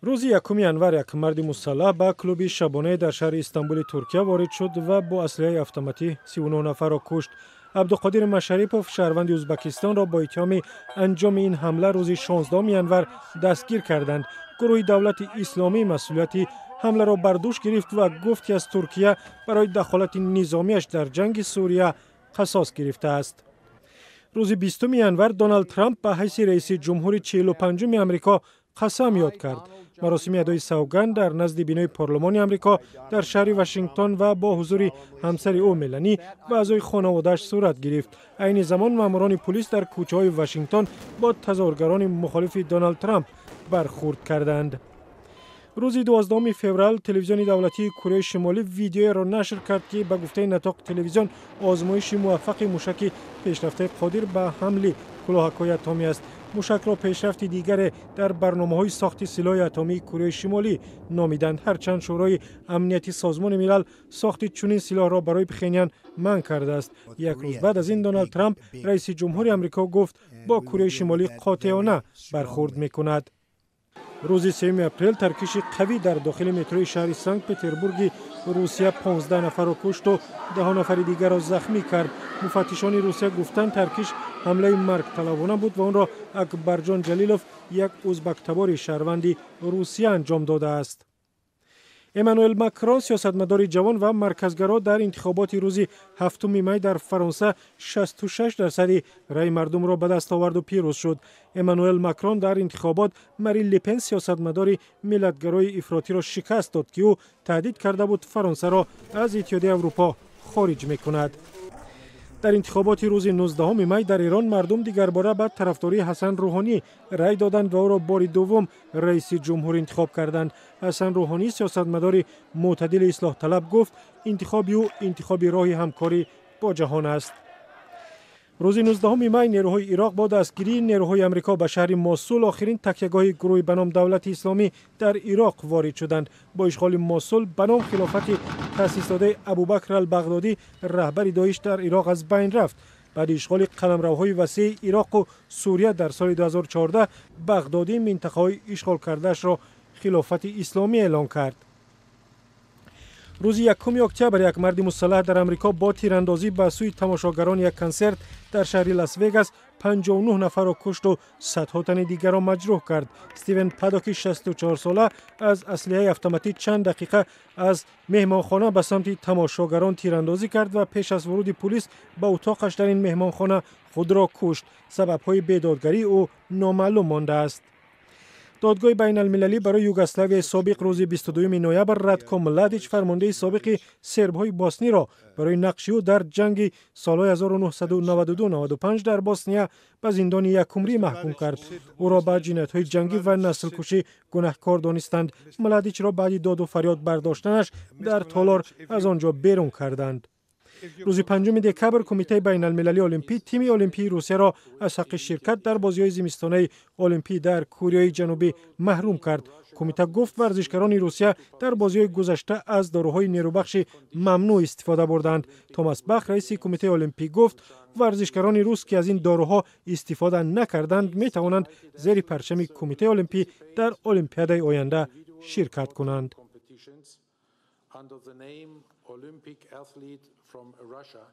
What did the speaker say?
Рӯзи 1 январ як марди мусаллаҳ ба клуби шабонае дар шаҳри Истанбули Туркия ворид шуд ва бо аслиҳаи автоматӣ 39 нафарро кушт. Абдуқодир Машарипов, шаҳрванди Ӯзбекистонро бо иттиҳоми анҷоми ин ҳамла рӯзи 16 январ дастгир карданд. Гурӯҳи Давлати Исломӣ масъулияти ҳамларо бар дӯш гирифт ва гуфт, ки аз Туркия барои дахолати низомиаш дар ҷанги Сурия қасос гирифтааст. Рӯзи 20 январ Доналд Трамп ба ҳайси раиси ҷумҳури 45-уми Амрико қасам ёд кард. Маросими адои савганд дар назди бинои парлумони Амрико дар шаҳри Вашингтон ва бо ҳузури ҳамсари ӯ Мелани ва аъзои хонаводааш сурат гирифт. Айни замон маъмурони пулис дар кӯчаҳои Вашингтон бо тазоҳургарони мухолифи Доналд Трамп бархӯрд карданд. Рӯзи 12 феврал телевизиони давлатии Кореяи Шимолӣ видеоеро нашр кард, ки ба гуфтаи натоқи телевизион озмоиши муваффақи мушаки пешрафтаи қодир ба ҳамли кулоҳакҳои атомӣ аст. Мушакро пешрафти дигаре дар барномаҳои сохти силоҳи атомии Кореяи Шимолӣ номиданд, ҳарчанд Шӯрои Амнияти Созмони Милал сохти чунин силоҳро барои Пхенян манъ кардааст. Як рӯз баъд аз ин Доналд Трамп, раиси ҷумҳури Амрико, гуфт, бо Кореяи Шимолӣ қотеона бархӯрд мекунад. Рӯзи 3 апрел таркиши қавӣ дар дохили метрои шаҳри Санкт Петербурги Русия 15 нафарро кушту даҳо нафари дигарро захмӣ кард. Муфаттишони Русия гуфтанд, таркиш ҳамлаи маргталабона буд ва онро Акбарҷон Ҷалилов, як узбактабори шаҳрванди Русия, анҷом додааст. Эммануэл Макрон, сиёсатмадори ҷавон ва марказгаро, дар интихоботи рӯзи 7 май дар Фаронса 66 дарсади раъи мардумро ба даст оварду пирӯз шуд. Эммануэл Макрон дар интихобот Марин Лепен, сиёсатмадори миллатгарои ифротиро, шикаст дод, ки ӯ таҳдид карда буд, Фаронсаро аз Иттиҳодияи Аврупо хориҷ мекунад. Дар интихоботи рӯзи 19 май дар Эрон мардум дигарбора ба тарафдории Ҳасан Рӯҳонӣ рай доданд ва ӯро бори дуввум раиси ҷумҳур интихоб карданд. Ҳасан Рӯҳонӣ, сиёсатмадори мӯътадили ислоҳталаб, гуфт, интихоби ӯ интихоби роҳи ҳамкорӣ бо ҷаҳон аст. Рӯзи 19 май нерӯҳои Ироқ бо дастгирии нерӯҳои Амрико ба шаҳри Мосул, охирин такягоҳи гурӯҳи ба ном Давлати Исломӣ дар Ироқ, ворид шуданд. Бо ишғоли Мосул ба ном хилофати таъсисдодаи Абубакр Албағдодӣ, раҳбари Доиш дар Ироқ, аз байн рафт. Баъди ишғоли қаламравҳои васеи Ироқу Сурия дар соли 2014 Бағдодӣ минтақаҳои ишғолкардаашро хилофати исломӣ эълон кард. Рӯзи 1 октябр як марди мусаллаҳ дар Амрико бо тирандозӣ ба сӯи тамошогарони як консерт дар шаҳри Лас Вегас 59 нафарро кушту садҳо тани дигарро маҷрӯҳ кард. Стивен Падоки 64сола аз аслиҳаи автоматӣ чанд дақиқа аз меҳмонхона ба самти тамошогарон тирандозӣ кард ва пеш аз вуруди пулис ба утоқаш дар ин меҳмонхона худро кушт. Сабабҳои бедодгарии ӯ номаълум мондааст. Додгоҳи байналмилалӣ барои Югославияи собиқ рӯзи 22 ноябр Радко Младич, фармондеҳи собиқи сербҳои босниро, барои нақши ӯ дар ҷанги солҳои 1992-95 дар Босния ба зиндони якумрӣ маҳкум кард. Ӯро ба ҷиноятҳои ҷангӣ ва наслкушӣ гунаҳкор донистанд. Младичро баъди доду фарёд бардоштанаш дар толор аз он ҷо берун карданд. Рӯзи 5 декабр Кумитаи байналмилалии олимпӣ тими олимпии Русияро аз ҳаққи ширкат дар бозиҳои зимистонаи олимпӣ дар Кореяи Ҷанубӣ маҳрум кард. Кумита гуфт, варзишгарони Русия дар бозиҳои гузашта аз доруҳои нерӯбахши мамнӯъ истифода бурданд. Томас Бах, раиси Кумитаи олимпӣ, гуфт, варзишгарони рус, ки аз ин доруҳо истифода накарданд, метавонанд зери парчами Кумитаи олимпӣ дар Олимпиадаи оянда ширкат кунанд. Under the name Olympic athlete from Russia.